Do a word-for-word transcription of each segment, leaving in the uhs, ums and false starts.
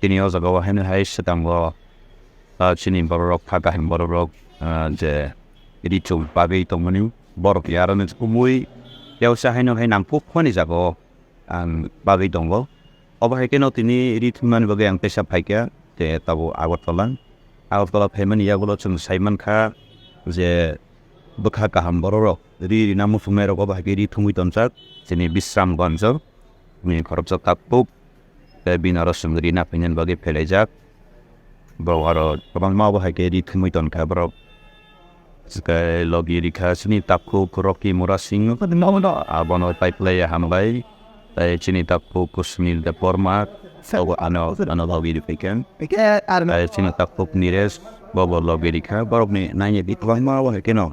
Tini o jaga o haino hai swkango, ah, chini bororok, pha kaham bororok, ah, je ri chum bagwi tongmani borok ya aroni kubui yaosa haino hai nangkukmani jaga o ang bagwi tongo. Obo hai kheno tini ri thumnani bagwi ang teisa phaikha, je tabuk Agartala. Agartala phaimani yagulo chwng sai mankha je bwkha kaham bororok ri rina muchungnairok obo hai khe ri thumwi tonjak chini Bisramganj o. Ni khoroksa takhuk, tei bini oro chwng rina phainani bagwi phelaijak. Borok aro kwbangma obo hai khe ri thumwi tonkha borok. Tei logi rikha chini takhuk Rocky Murasing, abono tai phlaiya hambai. Tei chini takhuk Sunil Debbarma, abo ano, ano logi rikha. Tei chini takhuk Niresh, bobo logi rikha. Borokni naina di kwbangma obo hai kheno.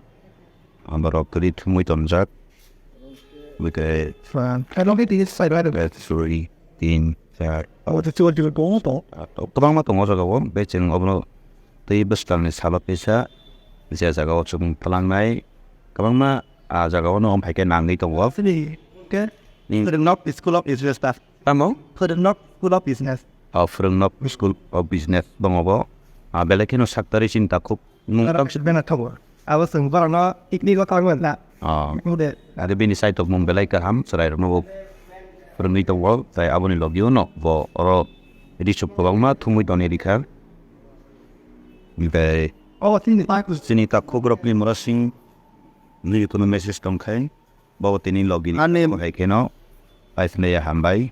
Borok kwrwi thumwi tonjak. Bwkhe Fan. Kaitor khe tini sai bai rwkhe. Suri, tin, char. Abo tei chuwal chuwal tongo to. Kwbangma tongo o jaga o. Becheng obono tei bwskanni salo kisa je jaga o chwng twlangnai. Kwbangma a jaga o no phaikhe nangwi tongo. Sini. Khe. Ni. Phwrwngnok School of Business ta. Tamo? Phwrwngnok School of Business. O phwrwngnok School of Business tongo bo. A belai kheno saktari chinta khub. Nwng Aro tam bena thogo. Abo chwng borokno picnic o thangwi na. Oh. Ode. Ade bini saitok mung belai kaham, chwrai rokno bo phwrwngwi tongo, tai aboni logio no bo oro ri chuk kwbangma thumwi toni rikha. Tei Oh, tini. Chini takhuk rokni mora sing nini kono message tongkhai, bo tini logi Ani hai kheno, pai philaiya hambai.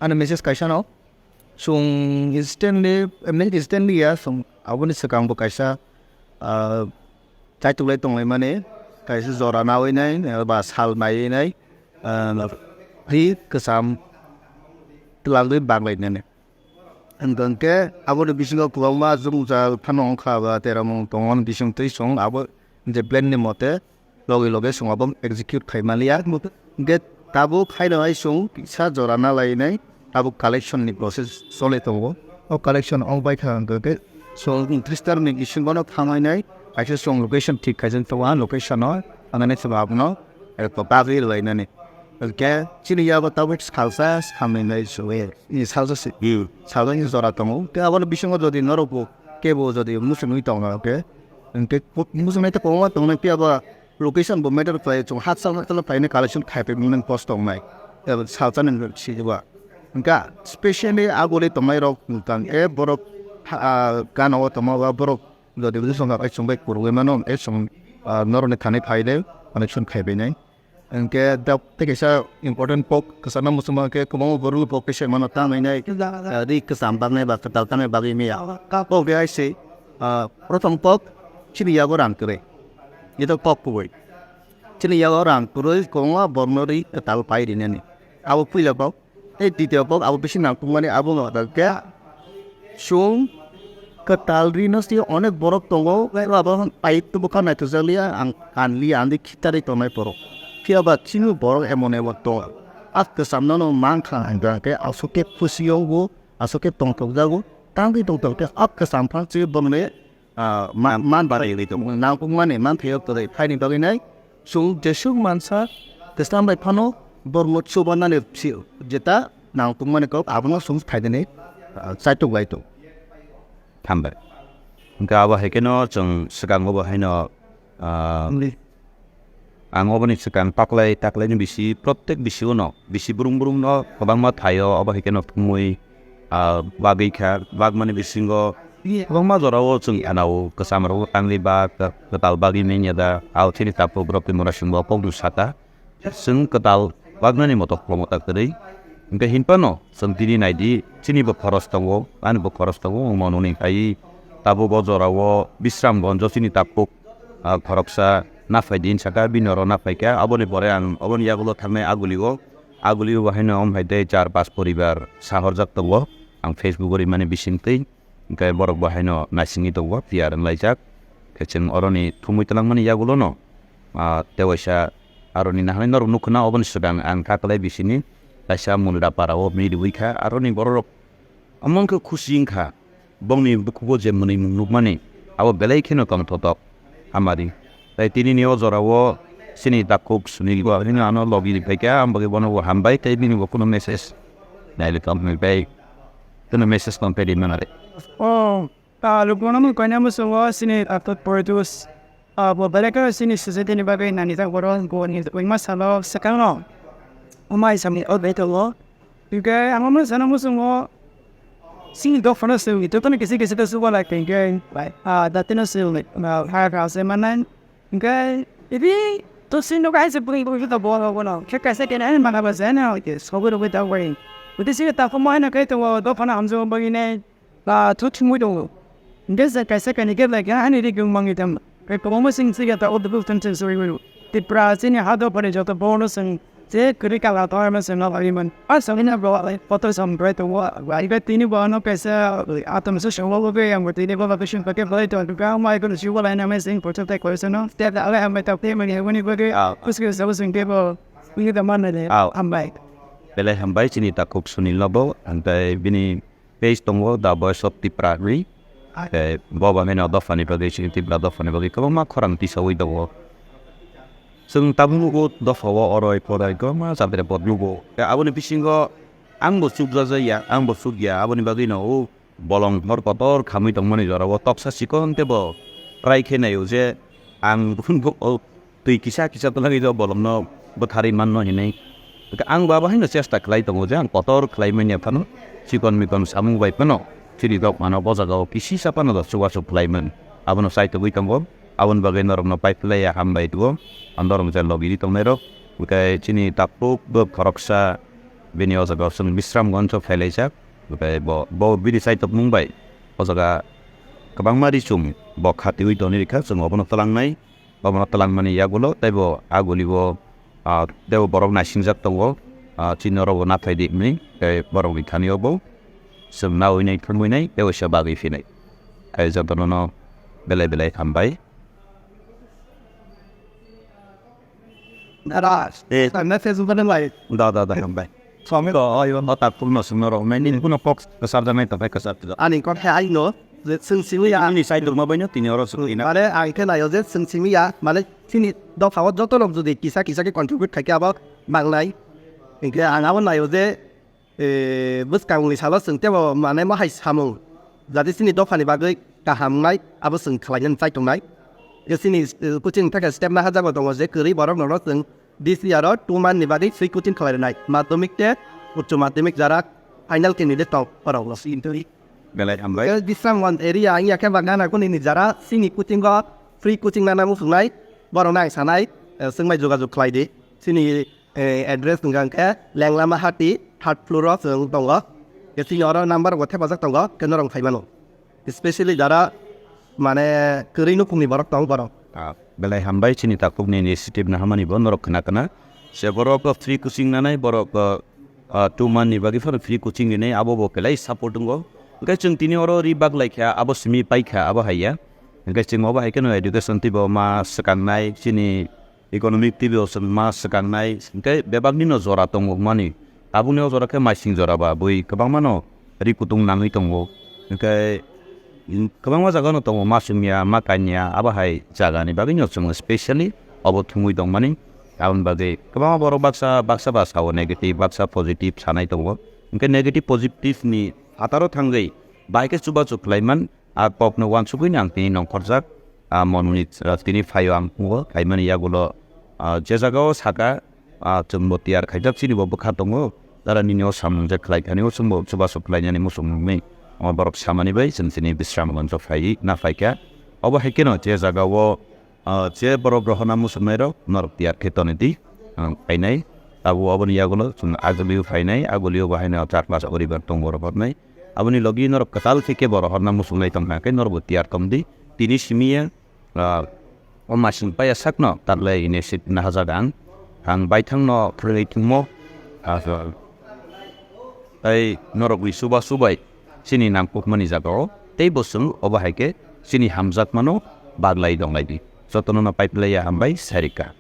Ani message kaisa no. Chwng instantly, emni instantly ya, chwng aboni swkang bo kaisa, ah, chaituklai tonglaimani, kaisa jora nawi nai, ba sal naiwi nai, ah, ri kwcham twlangwi baglainani. Hwnkhe aboni bisingo kwbangma jwngjal phano wngkha ba teramung tongmani bisingtwi chwng abo je plan ni mote logi loge chwng abo execute khai manliya. Hwnkhe tabuk haino hai chwng kisa jora na lainai tabuk collection ni process choli tongo. O collection wng bai kha hwnkhe chwng tris tar ni bisingo no thang hainai kaisa chwng location thik khaijak tongo, a location o thangnaino chwng abono bagwi rwlainani. Hwnkhe chini yago tabuk salsa samni nai chwng salsa si salsa ni jora tongo. Hwnkhe aboni bisingo jodi norok bo kebo jodi muchungwi tongo hwnkhe Hwnkhe muchungnai tei kwbangma tongnai phiya ba location bo matter khlai, chwng hakchal hakchal phainai collection khai phaimani kosto wngnai, salsa ni si ba. Hwnkha specially aguli tongnai rok hwnkha khe borok gana o tongma ba borok jodi bwswk wngkha khe chwng bai kwrwngwi mano, hwnkhe chwng norokni thani phainai collection khai phainai. Hwnkhe dak tei kaisa important kok kwchangma muchungma khe kwbangma borokni kok khe se mano ta hwnwi nai, ah, ri kwcham baknai ba kwtal tangnai bagwi maya. Kok khe hai se, ah, prothom kok chini yago rang kwrwi. Ito kok kubui. Chini yago rang kwrwi kwbangma borokno ri kwtal pai rinani. Abo puila kok. Tei ditio kok abo bisi nangkukmani abo wngkha khe chwng kwtal rino se onek borok tongo, abo pai tubukha naithokjakliya, ang kanliya, ang de khitarwi tongnai borok. Phiya ba chini borok emon emon tongo. A kwchamno no mankha hwnkha khe aswk khe khusi o bo, aswk khe tongthokjago. Tangwi tongthok khe a kwcham phang chini borokni ah, ma-, man barwi tong nangkukmani man thwiyo kwrwi phaini bagwi nai chwng jesuk mansa kwcham bai phano borokno chubanani si jeta nangkukmani kok abono chwng phaidini, ah, chaitok bai tong. Hambai. Hwnkhe abo hai kheno chwng swkango bo haino, ah, Ang oboni swkang taklai taklaini bisi, protek bisi-o no, bisi brung brung no kwbangma thaio, obo hai kheno thumwi, ah, bagwi kha, bagmani bisingo kwbangma jorao chwng khana-o, kwcham rogo tangwi bag, kwtal bagwi manya da, ao chini takhuk rok twi mora swngo kok du saka, chwng kwtal bagnani motok kwbangma ta kwrwi. Hwnkhe hinphano chwng tini naidi, chini bo khoros tongo, ani bo khoros tongo, wngma noni khai tabuk o jorao Bisramganjo chini takhuk, ah, khoroksa naphai din saka, bini oro naphaikha, aboni pore ang oboni yagulo thangnai agulio, agulio bo haino om hai tei char pas poribar sahorjak tongo, ang Facebook o rimani bisingtwi, hwnkhe borok bo haino naisingwi tongo, tiyar wnglaijak, khe chwng oroni thumwi twlangmani yagulono, ah, tewaisa aroni naharnai norok nukhuna, oboni swkang ang kaklai bisini kaisa Mundapara o mili wngkha, aroni bororok omo wngkhe khusi wngkha. Bongni bukhugo je mwnwimung nukmani, abo belai kheno tongthotok hamari. Tai tinini o jorao chini takhuk Sunil bo hino ano logi riphaikha, ang bagwi bono bo hambai, tei bini bo kheno message nailai tongmani bai. Teno message tong pedi manare. Oh, ah, lukmano mung koina musungo sini atot poritus. Ah, bo beleka sini society ni bagwi nani tak boro bo ni ma salo sekang no. Umai sami o beto lo. Hingke ang omo sana musungo sini dok phano sini joto ni kisi kisi to suba lai hingke, ah, dati no sini, ah, ha ka se manan. Hingke ibi to sini no kaisa bui bui to bo bo no. Khe kaisa kena mana ba zana ke sobo ro ta wai. Uti sini ta ko mai na kai to dok phano amjo bagi ne. Ah, thutmui tongo. Hingke je kaisa kainwi khe belai khe ani ri kwbangma wngwi tamo. Tei kwbangma chwng chikha ta o double sentence rwui mano. Tipra chini ha dophani joto borokno chwng je kwrwi kala tongma chwngno bagwi mano. A samina bo kotor sambai tongo. Hingke tini bo ano kaisa atom se songma bagwi ang bo tini bo bagwi songma khe belai tongo. Hingke ang mai kono sibo laina mai sing kotor tai koisa no. Step da ale hambai ta tei mani hwni bagwi. Ah. Kuske sabo sing tei bo. Wngwi da manna le. Ah. Hambai. Belai hambai chini takhuk Sunil no bo. Ang tai bini page tongo, The Voice of Tipra hinwi. Tei bo ba meno dophani bagwi, chini Tipra dophani bagwi kwbangma khorang tisaui tongo. Chwng tabuk nugo dopha o oroi poroi kwbangma jatirok bo nugo. Tei aboni bisingo ang bo chukjak ya, ang bo chukya, aboni bagwino o bolong hor kotor khamwi tongmani jorao toksa chikon tei bo try khe naio je ang o twi kisa kisa twlangwi o bolongno bwtharwi manno hinwi. Ang bo abo haino chesta khlai tongo je ang kotor khlai manya phano chikon mikon samung bai phano chini dok mano bo jagao kisisa phano da chubachu khlai man. Abono chai togwi tongo. Aboni bagwi norokno pai phlai ya hambai tongo. Ang norok je logi ri tongnai rok. Hwnkhe chini takhuk bo khoroksa bini o jaga o chwng Bisramganj o phailaijak. Hwnkhe bo, bo bini chai tongmung bai o jaga kwbangma ri chum bo khatiui tongwi rikha, chwng obono twlangnai. Obono twlangmani yagulo teibo aguli o, ah, teibo borok naisingjak tongo, ah, chini oro bo naphai di hinwi, tei borokni thani o bo chwng naui nai thumui nai tei waisa bagwi phinai. Tei jotono no belai belai hambai. Dada, eh, samna Facebook ano lai. Da, da, da, hambai. Swami ro, ayo, no tak pulno sumno ro, nai nini kuno kok kasar da nai tapai kasar da. Ani kok hai aino, je sung simi ya. Ani sai durma baino tini oro sung ina. Mane ang khe nayo je sung simi ya, mane chini dopha o joto rok jodi kisa kisa khe contribute khai khe abo mangnai. Hingkhe ang abo nayo je, eh, bwskangni salo chwng tebo mane mo hai samung. Jati chini dophani bagwi kaham wngnai, abo chwng khlainani chai tongnai. Khe chini, eh, coaching thakhe step na hajago tongo je kwrwi borok nono chwng This year o two month ni bagwi free coaching khlai rwnai. Madhyamik tei Uccho Madhyamik jara final candidate tong borok no. Belai hambai. Tei Bisramganj area wngya khe ba gana kuni ni jara chini coaching o free coaching nana muchungnai borok no ang sanai, eh, chwngbai jogajog khlai di. Chini, eh, address wngkha khe Lenglama Hati third floor o chwng tongo. Khe chini oro number bo thepajak tongo, khe norok phai mano. Especially jara mane kwrwi nukhungni borok tong borok. Ah, belai hambai chini takhukni initiative no hamani bo norok khna khna. Se borok o free coaching nanai, borok o, ah, two month ni bagwi phano free coaching rinai, abo bo belai support wngo. Hwnkhe chwng tini oro ri bak lai kha, abo simi pai kha, abo hai ya. Hwnkhe chwng obo hai kheno education twibo ma swkangnai chini economic twibo chwng ma swkangnai, hwnkhe bebakni no jora tongmani. Tabukni o jora khe maising jora ba bui kwbangma no ri kutung nangwi tongo. Hwnkhe, mm, kwbangma jaga no tongo ma chwngya, ma kanya, abo hai jaga ni bagwi no chwng specially obo thumwi tongmani. Aboni bagwi kwbangma borok baksa, baksa ba sao negative, baksa positive sanai tongo. Hwnkhe negative positive ni phataro thangwi bahai khe chubachu khlaiman, a kokno uansugwino ang tini nongkhorjak, a, mononi, a, tini phaio ang phungo, phaimani yagulo, a, je jagao saka, a, chwngbo tiyar khaijak, chinibo bwkha tongo, jara nini o samung je khlai thani o chwngbo chubachu khlainani muchung nungni, o borok samani bai chwng tini Bisramganj o phaiwi na phaikha. Obo hai kheno je jagao, Ah, je borok rohorna muchungnairok norok tiyar khe tonwi di, ah, phainai. Abo aboni yagulo chwng agulio phainai, agulio bo haino char pas poribar tongo rohornai. Aboni logi norok kwtal khe kebo rohorna muchungnai tongkha khe norokbo tiyar tong di. Tini simi ya, ah, o masing paya sakno taklai ini sit nahajak ang. Ang baithangno phwrwngwi thwngmo. Ah, tei norokni chuba chubai chini nangkukmani jagao tei bo chwng obo hai khe chini hamjakmano baglai donglai di. Jotono no pai phlai ya hambai, sarika.